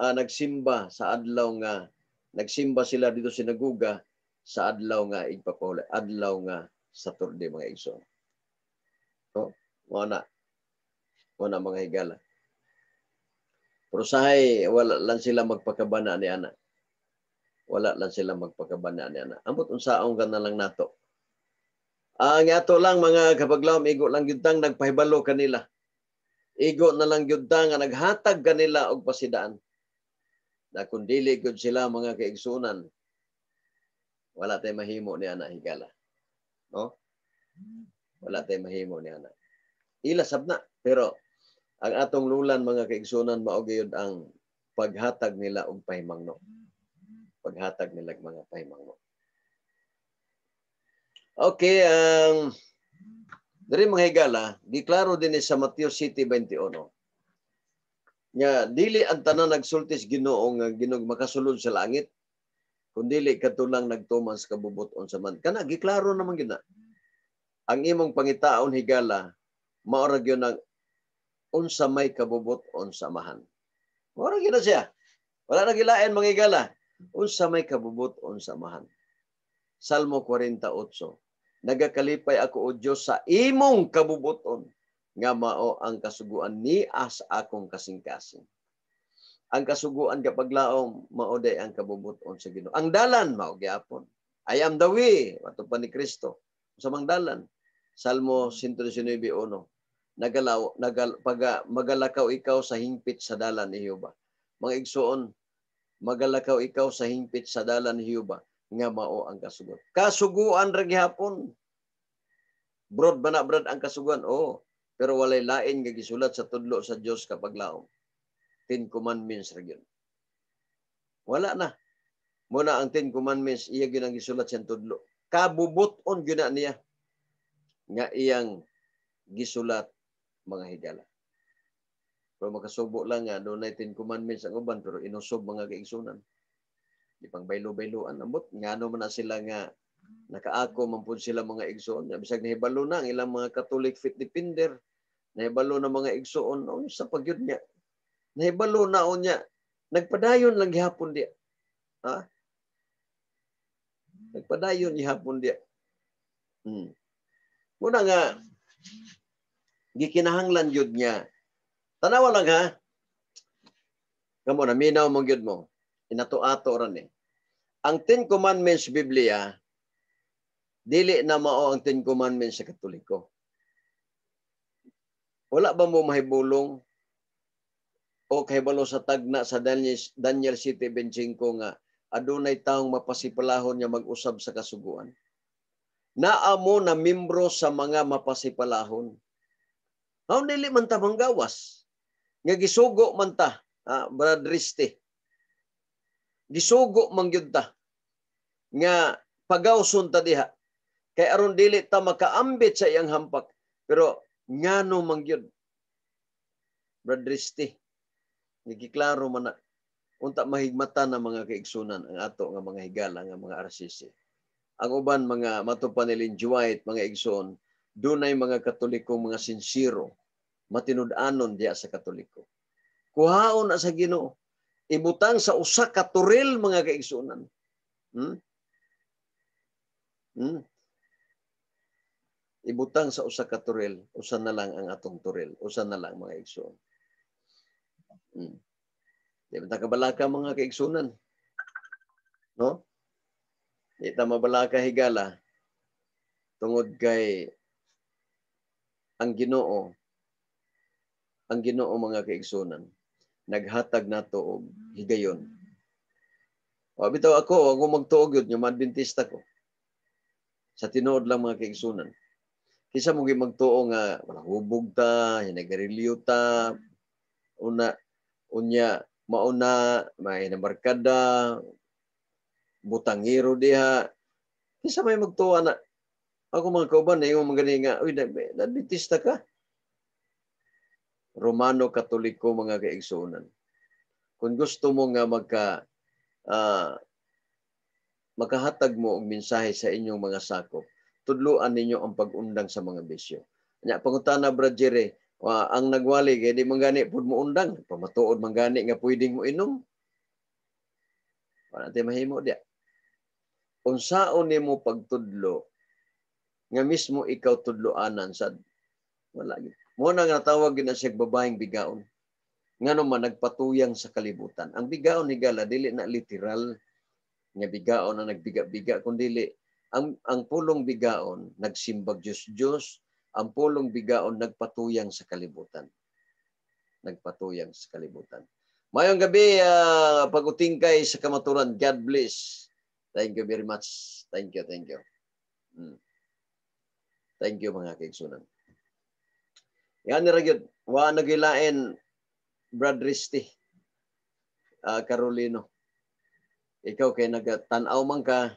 nagsimba sa adlaw nga nagsimba sila dito sinagoga sa adlaw nga igpapahulay, adlaw nga Saturday, mga igsoon, no? Mo na, mga higala, pero sahay wala lang sila magpakabana ni ana. Wala lang sila magpakabana ni ana. Ambot unsaon ka na lang nato. Ang ato lang, mga kapaglaom, igo lang gyud tang nagpahibalo kanila. Igo na lang gyud ta nga naghatag kanila og pasidaan. Na kung dili gyud sila, mga kaigsunan, wala tay mahimo ni ana, higala. No? Wala tay mahimo ni ana. Ila sab na, pero ang atong lulan, mga kaigsunan, mao gyud ang paghatag nila og pahimangno. Paghatag nila og mga pahimangno. Okay, ang diri, mga higala, giklaro din ni sa Mateo 7:21. Nga dili ang tanan nagsulti sa Ginoo nga Ginoo makasulod sa langit, kundili kadto lang nagtuman sa kabubut-on sa Amahan. Kana giklaro naman gyud na. Ang imong pangitaon, higala, mao ra gyud ang unsa may kabubut-on sa Amahan. Mao ra gyud na siya. Wala na gilain, mga higala. Unsa may kabubut-on sa Amahan. Salmo 48. "Nagakalipay ako, o Dios, sa imong kabubuton nga mao ang kasuguan ni as akong kasing-kasing." Ang kasuguan, kapaglaom, mao day ang kabubuton sa Ginoo. Ang dalan mao gyapon. "I am the way," matud pa ni Kristo. Sa mang dalan. Salmo 119:1. Nagalaw nagal paga magalakaw ikaw sa hingpit sa dalan ni Jehova. Mga igsoon, magalakaw ikaw sa hingpit sa dalan ni Jehova nga mao ang kasuguan. Kasuguan ra gihapon. Broad ba na, brad, ang kasuguan? Oo. Pero walay lain nga gisulat sa tudlo sa Dios, kapaglaom. Ten Commandments ra gyud. Wala na. Muna ang Ten Commandments, iya gyud ang gisulat sa tudlo. Kabubut-on gyud na niya nga iyang gisulat, mga higala. Pero makasubo lang nga dunay Ten Commandments ang uban, pero inusob, mga kaigsunan. Di pang baylo-bayloan, ambot ngano man na sila nga nakaako man pud sila, mga igsoon. Bisag nahibalo na ang ilang mga Catholic faith defender, nahibalo na, mga igsoon, sa pagyud niya. Nahibalo na unya, nagpadayon lang gihapon di. Ha? Nagpadayon gihapon di. Muna nga gikinahanglan gyud niya. Tanawa lang ha. Kamo na minaw mo gyud mo. Inato-ato ra ni. Ang Ten Commandments Biblia, dili na mao ang Ten Commandments sa Katoliko. Wala ba mo mahibulong o kahibalo sa tagna sa Daniel 7:25 nga adunay taong mapasipalahon nga mag-usab sa kasuguan? Naa mo na membro sa mga mapasipalahon. How dili man ta manggawas? Nga gisugo man ta, Brad Riste. Gisugo man gyud ta nga pagawson ta diha. Kay aron dili ta makaambit sa iyang hampak. Pero ngano man gyud, Brad Risty, ngiklaro man na unta mahigmata na, mga kaigsunan, ang ato nga mga higala nga mga RCC. Ang uban mga mato pa ni Ellen G. White, mga igsoon, dunay mga Katoliko mga sinsiro, matinud-anon diya sa Katoliko. Kuhaon na sa Ginoo. Ibutang sa usa ka toril, mga kaigsunan. Ibutang sa usa ka toril, usa na lang ang atong toril, usa na lang, mga igsoon. Di ba ta kabalaka, mga kaigsunan? No? Di ta mabalaka, higala, tungod kay ang Ginoo, mga kaigsunan, naghatag nato og higayon. O bitaw ako, ako magtuo gyud nga Adventista ko. Sa tinuod lang, mga kaigsunan. Kisa mo magtuo nga wala hubog ta, hinagarilyo ta, una unya mauna may nabarkada, butangiro diha. Kisa may magtuo na ako mga kauban na yung mga nga, "Uy, Adventista ka." Romano Katoliko, mga kaigsuonan. Kung gusto mo nga makahatag mo og mensahe sa inyong mga sakop, tudluan ninyo ang pag-undang sa mga bisyo. Nya pangutana, Brad Jerry, wa, ang nagwali kay di man gani pud mo undang, pamatuod man gani nga pwedeng mo inom. Wala tay mahimo diya. Unsaon nimo pagtudlo nga mismo ikaw tudloanan sad wala gid. Mo na nga tawag gid na siya babaeng bigaon. Ngano man nagpatuyang sa kalibutan. Ang bigaon, higala, dili na literal nga bigaon na nagbiga-biga, kun dili ang pulong bigaon nagsimbag Dios Dios, ang pulong bigaon nagpatuyang sa kalibutan. Nagpatuyang sa kalibutan. Mayong gabi, pag-utingkay sa kamaturan. God bless. Thank you very much. Thank you, thank you. Thank you, mga kaigsunan. Yan ni ra gyud. Wa nagilain, Brad Risty. Carolino. Ikaw kay nagtan-aw man ka,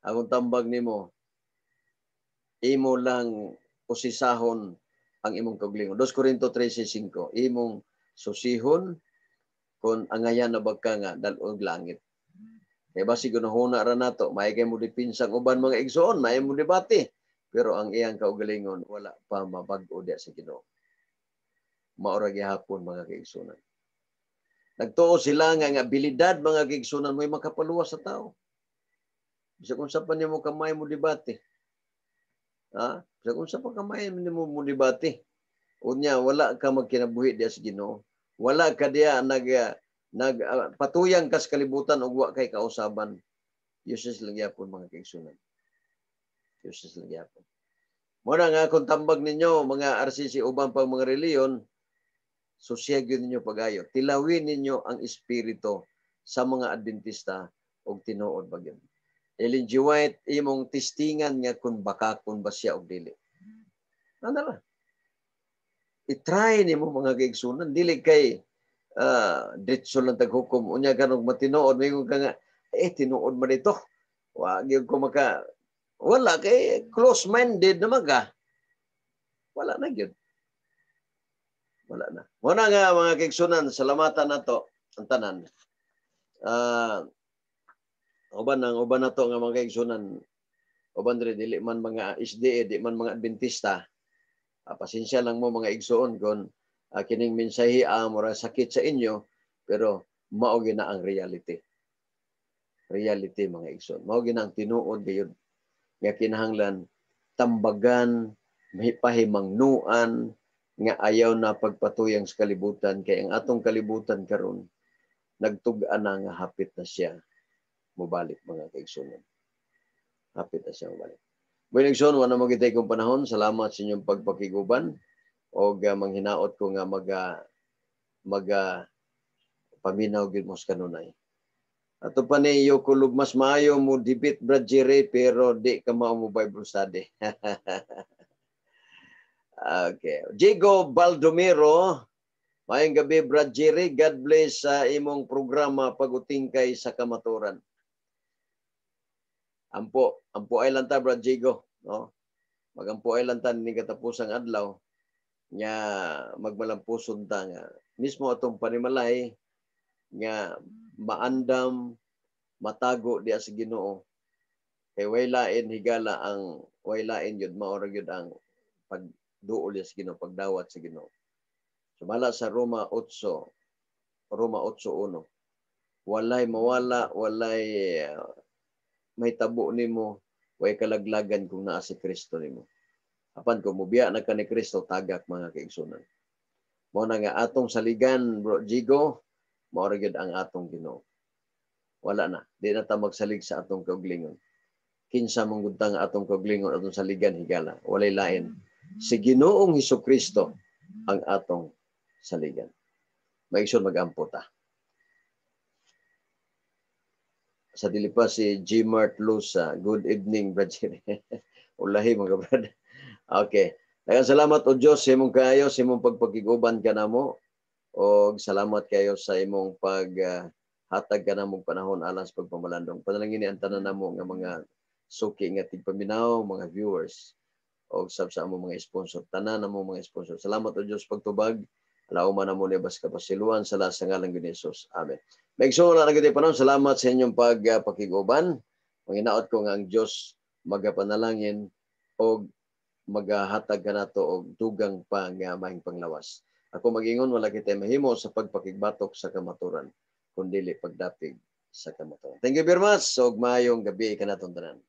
akong tambag nimo, imo lang usisahon ang imong kaugalingon. 2 Corinto 13:5, imong susihon kung angayan na ba ka nga dal-og langit. Kay basi gunahuna ra nato, may kay mo depensa ang uban, mga igsoon, may mo debate. Pero ang iyang kaugalingon wala pa mabag-o diya sa Ginoo. Mao ra gihapon, mga kaigsunan. Nagtuo sila nga ang abilidad, mga kaigsunan, mo'y makapaluwas sa tao. Bisag unsa pa nimo kamay mo debate. Ha? Bisag unsa pa kamay nimo mo debate. Unya wala ka magkinabuhi diya sa Ginoo. Wala ka diya nag nag patuyang kas kalibutan ug wa kay kausaban. Useless lang gyapon, mga kaigsunan. Useless lang gyapon. Mo na nga akong tambag ninyo, mga RCC, uban pang mga reliyon, susiyag ninyo pagayo. Tilawin ninyo ang espiritu sa mga Adventista og tinuod ba gyud. Ellen G. White, imong testingan nga kung bakakon ba siya og dili. Ano ra? I-try nimo, mga kaigsunan, dili kay diretso lang taghukom. Unya kanog matinuod, may ka nga, "Eh, tinuod man ito. Wa gyud ko maka," wala kay close-minded naman ka. Wala na gyud. Wala na. Muna nga, mga kaigsunan, salamatan nato ang tanan. Uban ang uban nato nga mga kaigsunan, uban diri dili man mga SDA, di man mga Adventista. Pasensya lang mo, mga igsoon, kung kining mensahe mura sakit sa inyo, pero mao na ang reality. Reality, mga igsoon. Mao gyud ang tinuod gayud nga kinahanglan tambagan, pahimangnuan nga ayaw na pagpatuyang sa kalibutan, kay ang atong kalibutan karon nagtug-an na nga hapit na siya mobalik, mga kaigsunan. Hapit na siya mobalik. Bueno, igsoon, wala mo kitay kong panahon. Salamat sa inyong pagpakiguban og manghinaot ko nga maga paminaw gyud mo sa kanunay. Ato pa ni Yoko mas maayo mo debate, Brad Jerry, pero di ka mao mo Bible study. Okay. Diego Baldomero, maayong gabi, Brad Jerry. God bless sa imong programa Pag-utingkay sa Kamaturan. Ampo, ampo ay lang ta, Brad Diego, no? Magampo ay lang tan ni katapusang adlaw nga magmalampuson ta nga mismo atong panimalay nga maandam matago diya sa Ginoo kay way lain higala ang way lain yun mao ra gyud ang pagduol sa Ginoo, pagdawat sa Ginoo. Sumala sa Roma 8, Roma 8:1, walay mawala, walay may tabo nimo, way kalaglagan kung naa si Kristo nimo. Apan kung mubiya na ka ni Kristo, tagak mga kaigsunan. Mao na nga atong saligan, Bro Jigo, mao ra gyud ang atong Ginoo. Wala na, di na ta magsalig sa atong kauglingon. Kinsa mong gud nga atong kauglingon atong saligan higala, walay lain. Si Ginoong Hesukristo ang atong saligan. Maigsoon, magampo ta. Sa dili pa si G. Mart Lusa. Good evening, Brad Jerry. Ulahi mga brad. Okay. Daghang salamat o Dios sa imong kaayo, sa imong pagpakiguban kanamo. Og salamat kayo sa imong paghatag kanamong panahon alang sa pagpamalandong. Panalangin ni ang tanan namo nga mga suki nga tigpaminaw, mga viewers og sab sa among mga sponsor, tanan namo mga sponsor. Salamat o Dios pagtubag. Alauman namo ni bas kapasiluan sa sa ngalan ni Jesus. Amen. Maigsoon na gyud panahon. Salamat sa inyong pagpakiguban. Manginaot ko nga ang Dios magapanalangin og magahatag kanato og dugang pa nga mahing panglawas. Ako magingon, wala kita mahimo sa pagpakigbatok sa kamaturan kun dili pagdapig sa kamaturan. Thank you very much. Og maayong gabi kanatong tanan.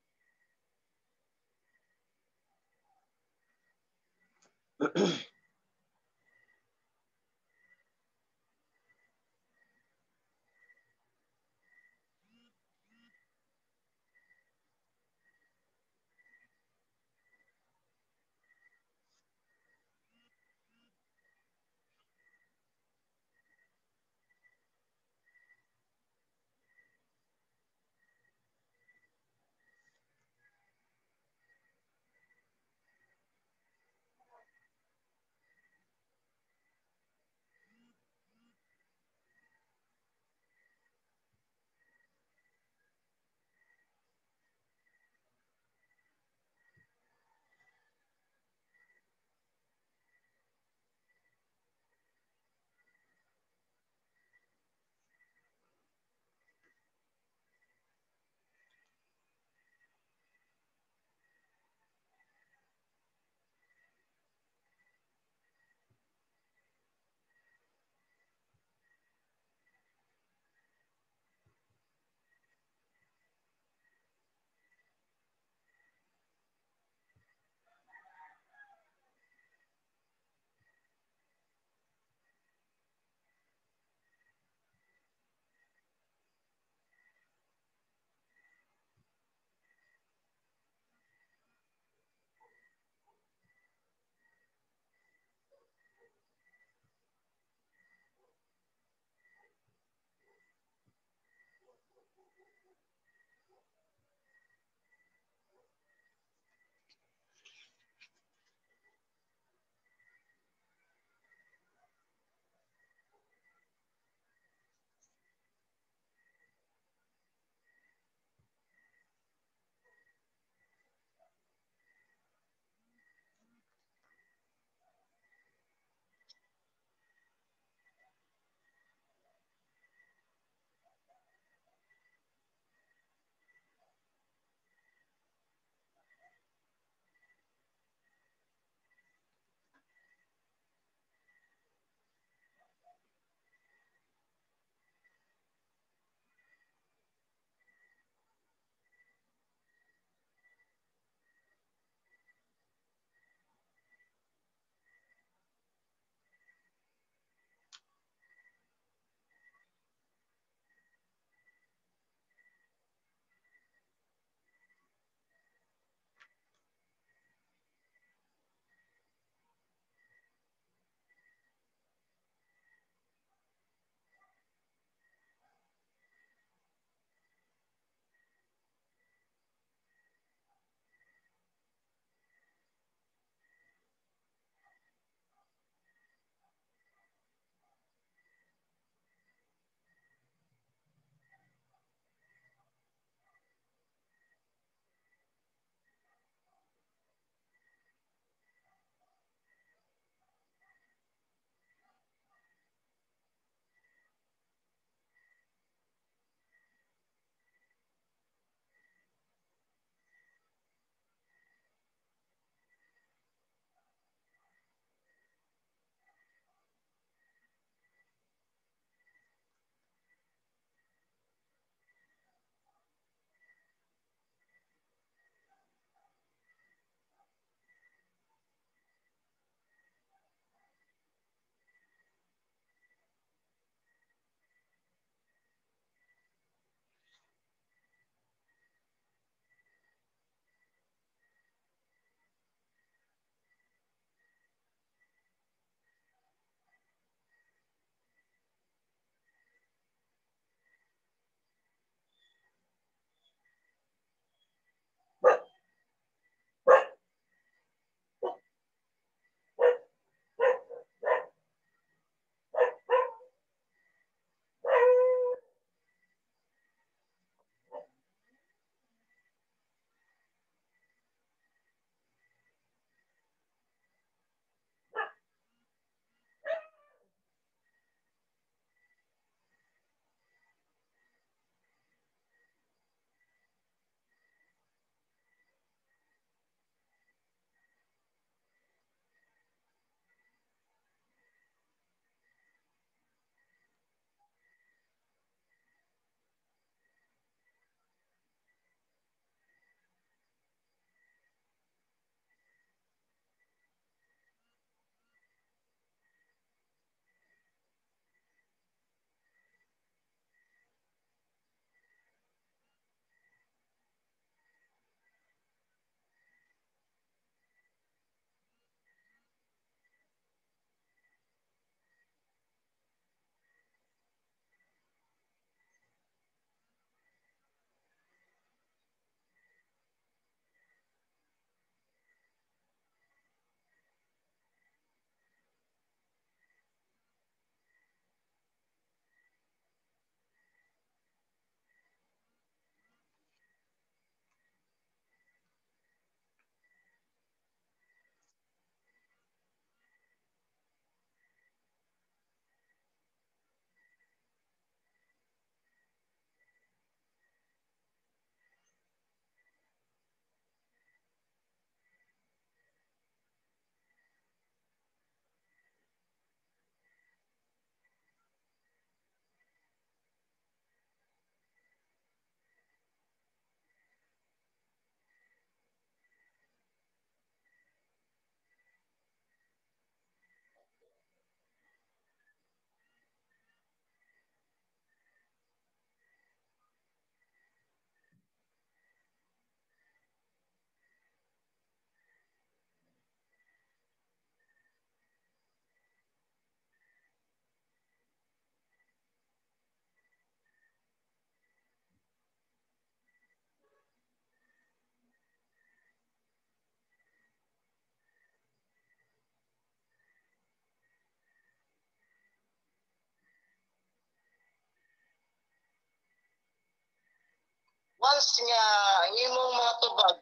Once nga ang imong mga tubag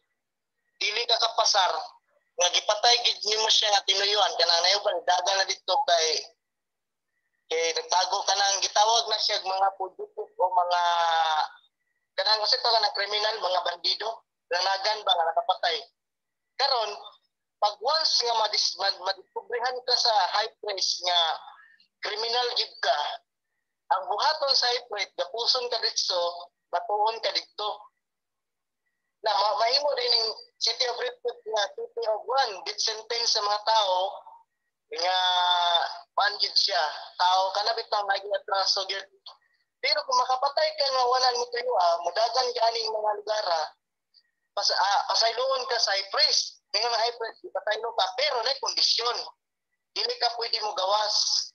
dili ka kapasar nga gipatay gid nimo siya nga tinuyuan, kanang nayuban dagan na didto kay nagtago, kanang gitawag na siya mga fugitive o mga kanang kasi to kanang kriminal, mga bandido, nanagan ba nga nakapatay. Karon, pag once nga madiskubrehan ka sa high priest nga kriminal gid ka, ang buhaton sa high priest, gapuson ka didto, batuon ka didto. Na mahimo din ning City of Refuge nga City of One, death sentence sa mga tao nga kuan gid siya. Tao kana bitaw lagi atraso gyud. Pero kung makapatay ka nga wala mo tuyo, mudagan ka aning mga lugar, pasayloon ka sa high priest. Nga mga high priest, ipasaylo ka, pero na kondisyon. Dili ka pwede mo gawas.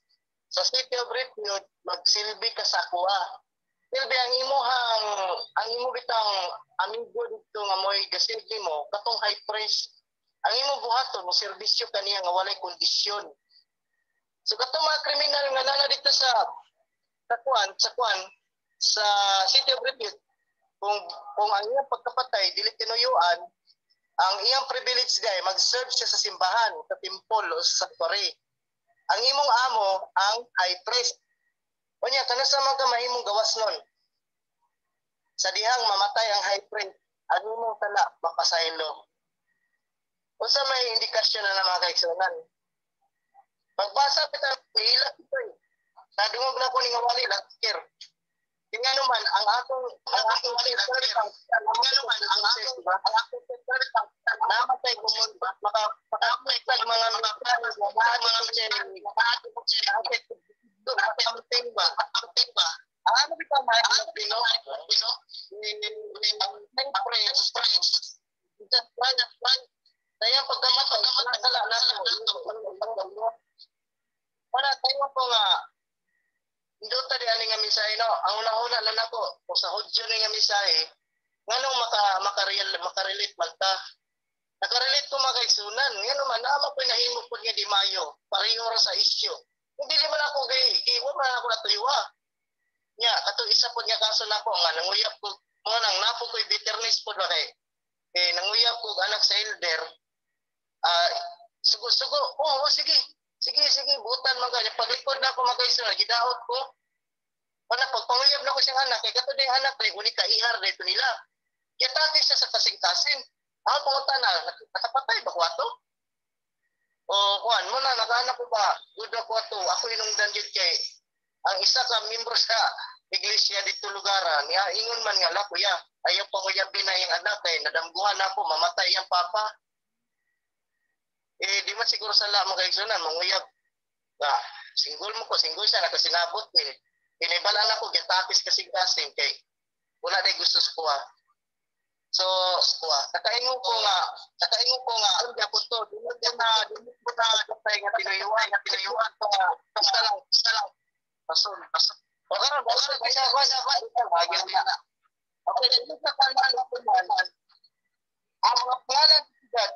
Sa City of Refuge, magsilbi ka sa kuha. Silbi ang imo bitang amigo dito nga mo'y gasilbi mo katong high priest. Ang imong buhaton, mo serbisyo kaniya nga walay kondisyon. So katong mga kriminal nga nana dito sa kuan sa City of Refuge, kung ang iyang pagkapatay dili tinuyuan, ang iyang privilege day mag-serve siya sa simbahan, sa temple o sa sanctuary. Ang imong amo ang high priest. Unya, kanasa man ka mahimong gawas nun? Sa dihang mamatay ang high priest, ang imong sala mapasaylo. Unsa may indikasyon na mga kaigsunan? Pagbasa kita, hila ito eh. Nadungog na ko ni nga wali last year. Nga naman, ang akong ang akong namatay kumon maka maka mga mga something ba, something ba, ano ba may ano no ang praise praise just one one. Kaya pagkamatay, sala na to. Wala tayo po nga Indota di ani nga mensahe, no. Ang una-una lang nako kung sa Hudyo ni nga mensahe, nganong maka-relate man ta. Nakarelate ko, mga kaigsunan. Ngano man naama ko nahimo pud nga di mayo, pareho ra sa issue. Hindi man ako kay wa man ako natuywa. Nya kato isa pud nga kaso nako nga nanguyab ko mo nang napo ko'y bitterness pud ba kay eh nanguyab ko anak sa elder. Ah, sugo-sugo. Oh, sige. Sige, sige, butan man kanya. Paglikod na ako, mga kaigsunan, gidaot ko. Wala, pagpanguyab na ko siyang anak, kay kato din anak, kay uni ka ihar dito nila. Giatake siya sa kasing-kasing. Ako panguta na, nakapatay ba ko ato? O kuan mo na, nakahanap ko ba? Good ako ato. Ako inungdan jud kay ang isa ka membro sa iglesia dito lugaran, niya ingon man nga la, "Kuya, ayaw panguyabin na yung anak kay nadamguhan ako, mamatay ang papa." Eh, di man siguro sala, mga kaigsunan, manguyab. Nga, single mo ko, single siya, nakasinabot eh. Kinibala na ko, gitapis kasing-kasing kay wala day gusto sa kuha. So, kuha. Nakaingon ko nga, alam ko to, di mo na, tayo nga tinuyuan, isa lang, isa lang. Pason, pason. O karon, basta isa ko, isa ko, lagi na. Okay, dito sa pangalan, ang mga pangalan sa God,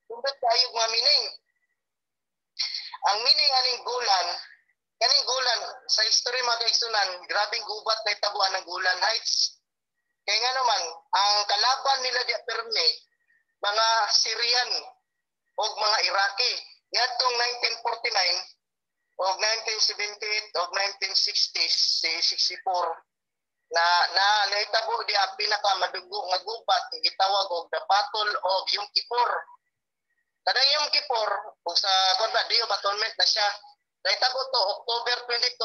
tungkol tayo mga meaning. Ang meaning aning Golan, kaning Golan, sa history, mga kaigsunan, grabing gubat na itabuan ng Golan Heights. Kaya nga naman, ang kalaban nila di perme, mga Syrian o mga Iraqi. Ngadtong 1949 o 1978 o 1960s, 64, na na nahitabo di ang pinakamadugo nga gubat nga gitawag og the Battle of Yom Kippur. Kadang Yom Kippur, kung sa kuan ba, Day of Atonement na siya. Nahitabo to October 22,